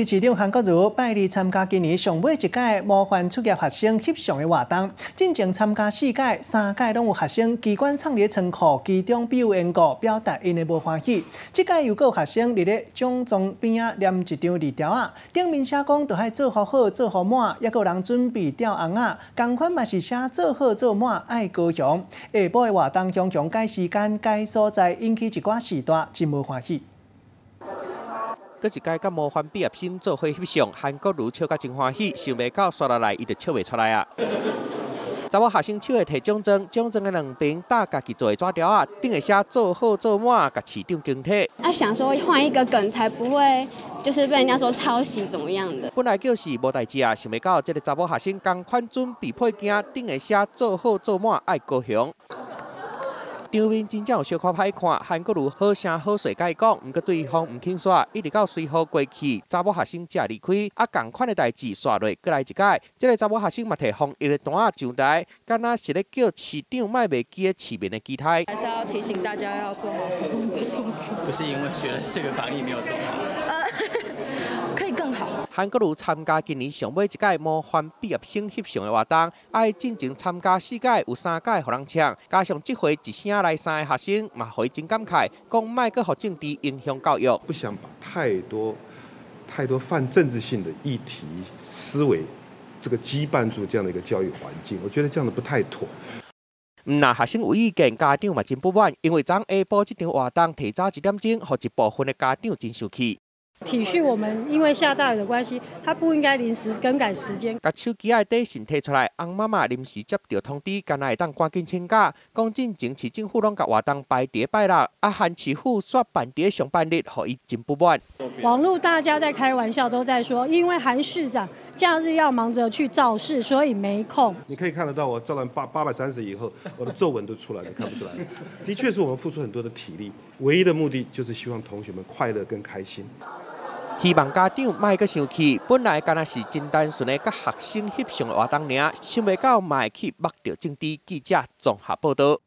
市長韓國瑜拜二參加今年上尾一屆模範畢業學生翕相的活動，進前參加四屆、三屆攏有學生機關藏佇倉庫，其中表演過，表達𪜶的無歡喜。這屆又閣有學生佇咧獎狀邊仔黏一張字條仔，頂面寫講著愛做予好，做予滿，猶閣有人準備吊尪仔，仝款嘛是寫做好做滿愛高雄。下晡的活動雄雄改時間、改所在，引起一寡序大真無歡喜。閣一屆佮模範畢業生做伙翕相，韓國瑜笑甲真歡喜，想袂到煞落來伊就笑袂出來啊！查某學生手會提獎狀，獎狀的兩邊搭家己做的紙條仔，頂下寫做好做滿，共市長敬體。啊，想說換一個梗，才不會就是被人家說抄襲怎麼樣的。本來叫是無代誌啊，想袂到這个查某學生仝款準備配件，頂下寫做好做滿愛高雄。場面真正有小可歹看，韓國瑜好聲好勢共伊講，毋過對方毋肯煞，一直到隨雨過去，查某學生才離開。啊，仝款的代誌煞落閣來一擺，這个查某學生嘛提防疫的單仔上台，敢若是咧叫市長莫袂記得市民的期待。還是要提醒大家要做好防疫的動作。不是因為覺得這個防疫沒有做好。可以更好。韓國瑜參加今年上尾一屆模範畢業生翕相的活動，伊進前參加四屆，有三屆予人嗆，加上這回一聲來三个學生，嘛予伊真感慨，講莫閣予政治影響教育。不想把太多太多泛政治性的議題思維，這個羈絆住這樣的一個教育環境，我覺得這樣的不太妥。毋但學生有意見，家長嘛真不滿，因為昨下晡這場活動提早一點鐘，予一部分的家長真生氣。體恤我們，因為下大雨的關係，他不應該臨時更改時間。共手機仔短訊提出來，翁媽媽臨時接著通知，敢若會當趕緊請假。講進前市政府攏共活動排佇拜六，啊，韓市府煞辦佇上班日，予伊真不滿。網路大家在開玩笑，都在說，因為韓市長假日要忙着去造勢，所以沒空。你可以看得到，我造完830以後，我的皺紋都出來了，看不出來。的確是我們付出很多的體力，唯一的目的就是希望同學們快樂跟開心。希望家長莫閣生氣，本來敢若是真單純的佮學生翕相的活動爾，想袂到嘛會去目著政治。記者綜合報導。